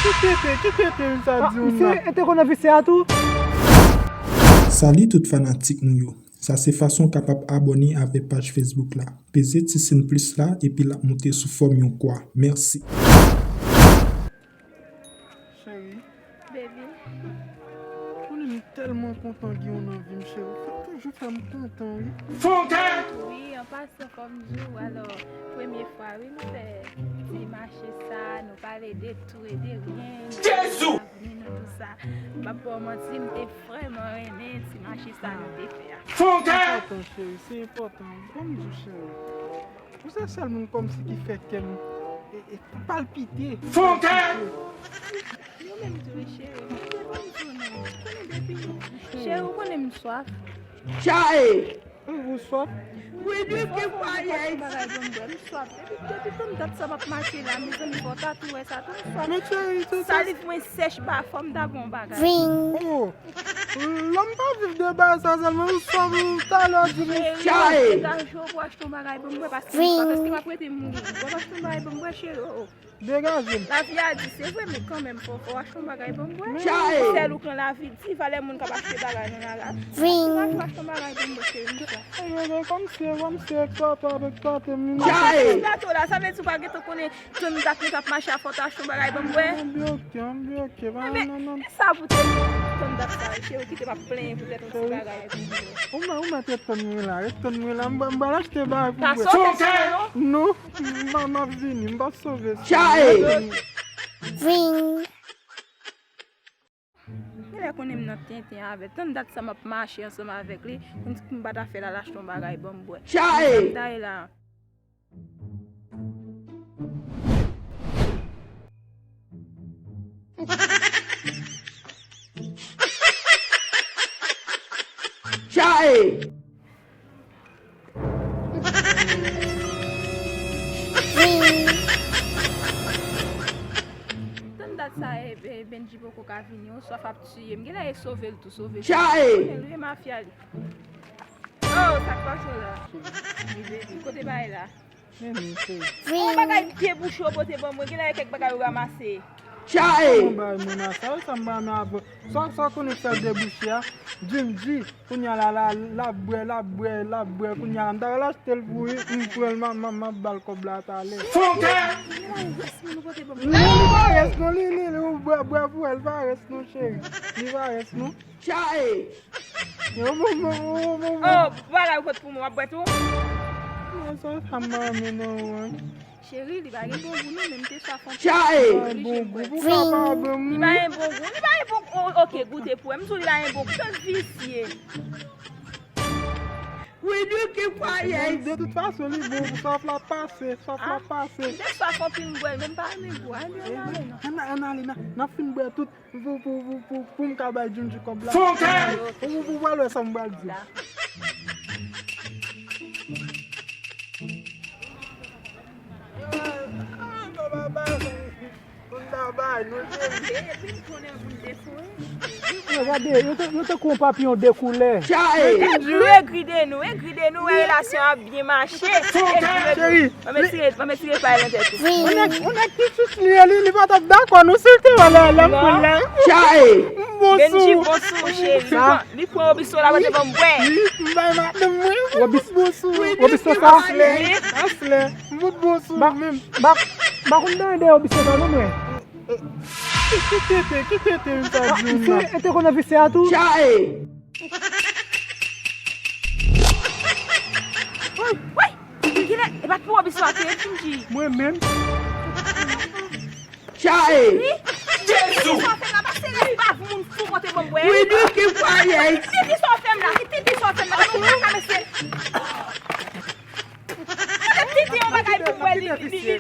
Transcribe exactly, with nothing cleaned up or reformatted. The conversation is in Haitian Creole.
Ki tenten, ki tenten sa di w la? Misye ete konnen visye a tou. Salut tout fanatik nou yo. Sa se fason w kapab abòne avè paj Facebook la. Peze ti siy plis la epi l ap moute sou fòm yon kwa. Mèsi. Cheri. Baby. Konnen m tèlman kontan gen w nan vi m, cheri. Ou toujou fè m kontan, wi. Fon kè! Wi, an pasan, fò m di w, alò, premye fwa, wi, nou fè ti mache sa, nou pale de tou e de ryen, de Jezi! Lavni nou, tou sa. M p ap ba w manti, m te vrèman renmen ti mache sa nou te fè a. Fon kè! Se enpòtan, cheri, se enpòtan. Ban m di w, cheri. Ou se sèl moun kòmsi ki fè kè m e, e palpite. Fon kè! Yo menm tou, wi, cheri. Mwen te konn di w non. Konnen depi. Cheri, ou konnen m swaf. Chae! Ou swaf? Wi, di ki fwa yè. Bagay bon, bon, m swaf. Depi, depi tann dat sa m ap mache la, mezanmi, fò w ta tou wè sa tou, m swaf. Men cheri, se, se saliv mwen sèch, ba, fò m ta gon bagay. Oh! Lòm pa viv de bagay sa sèlman, m sòm talè di m. Cheri, degaje w pou achte yon bagay pou m bwè, paske m pa, èske m ap rete mouri? W ap achte yon bagay pou m bwè, cheri, oh, oh. Degaje m. Lavi a di, se vre, men kanmenm, fò, fò w achte yon bagay pou m bwè. Cheri! Sèl ou konn lavi di, valè moun k ap achte bagay nan lari a. Degaje w achte yon bagay pou m bwè, cheri, m swa. Ey, ey, ey, kòmsi, kòmsi, ekspòte, ekspòte, m vin. Cheri! Gato la, sa vle di w pa gentan konnen tann dat nou t ap mache a, fò w ta achte yon bagay ban m bwè. M byen oke, m byen oke, pa nan, nan. Men sa pou te tann dat sa, cheri, ou kite m ap plenyen poutèt yon ti bagay. Ou mèt, ou mèt ret tann mwen la, ret tann mwen la, m ba, m ba l achte bagay pou bwè. Ta sove sa non? Non, m, m ap vini, m p ap sove sa. Chae! Ring! Genlè konnen m nan tenten avè l. Tann dat sa m ap mache ansanm avèk li, m di pou m pa ta fè l al achte yon bagay ban m bwè. Chae! Sa m ta ye la. Chae! Tann dat sa, e, e, Benji poko ka vini, yon swaf ap tiye m. Genlè e sove l tou, sove l. Chae! Konnen l wi, mafya li. Oh, sa k pase w la? Wi, baby, kote bagay la? Men, men, cheri. Yon bagay debouche w pote ban mwen, genlè e kèk bagay ou ranmase. Chae! Sa m bay mwen a sa, sa m bay mwen a bon. Sa, sa konnen fè debouche a, Jim di, kounye a la, la, l ap bwè, l ap bwè, l ap bwè, kounye a la, m ta pral achte l pou li, m pran l, m, m, m ap ba l kòb la talè. Fon kè! Li pa rès non, li, li, li, ou bwè, bwè pou wè, li pa rès non, cheri. Li pa rès non. Chae! Yo, bon, bon, bon, bon, bon. Oh, bagay ou pot pou mwen, w ap bwè tou? Mwen sa, sa m pa renmen nan ou an. Cheri, li pa gen bon gou non, men m te swaf anpil. Chae! Li pa gen bon gou, poukisa w pa ban m li? Li pa gen bon gou, li pa gen bon gou. Oh, oke, goute pou wè. M di w li pa gen bon gou, tann visye. Wi, di ki fwa yè. De tout fason, li bon, swaf la pase, swaf la pase. M te swaf anpil, m bwè l, men m pa renmen gou a, ann ale non. Ann ale, ann ale, n a, n a fin bwè tout. Pou, pou, pou, pou, pou m ka bay Jim di kòb la. Fon kè! Ou, ou, ou pral wè sa m pral di. Gade, yo te, yo te kou yon papiyon de koulè. Egri de nou, egri de nou, wè relasyon ap byen mache. Cheri, ban m retire, ban m retire pay nan tèt ou. Yon nèg, yon nèg ki sous li ye, li, li pa t ap dakò, non, si l te wè lè, lè m pran l la. Chae! M bon sou ou. Benji bon sou ou, cheri. Li pran, li pran Obiso la, pote ban m bwè. Wi, m bay madanm mwen, m bon sou ou. Obiso sa? Anflè, anflè. M bon sou ou menm. M pa konn nan de Obiso sa, non, mwen. Ki tenten, ki tenten sa di w la? Misye ete konnen visye a tou. Chae! Woy, woy! Kilè, e pa t pou Obiso a te ye, Jim di. Mwen menm. Chae! Wi? Jezi! Sa w fè la, pase rèv pa moun fou kote ban m bwè. Wi, di ki fwa yè. Titi sa w fè m la, ki titi sa w fè m la, pa ka mesye. Titi yon bagay pou mwen, li, li, li.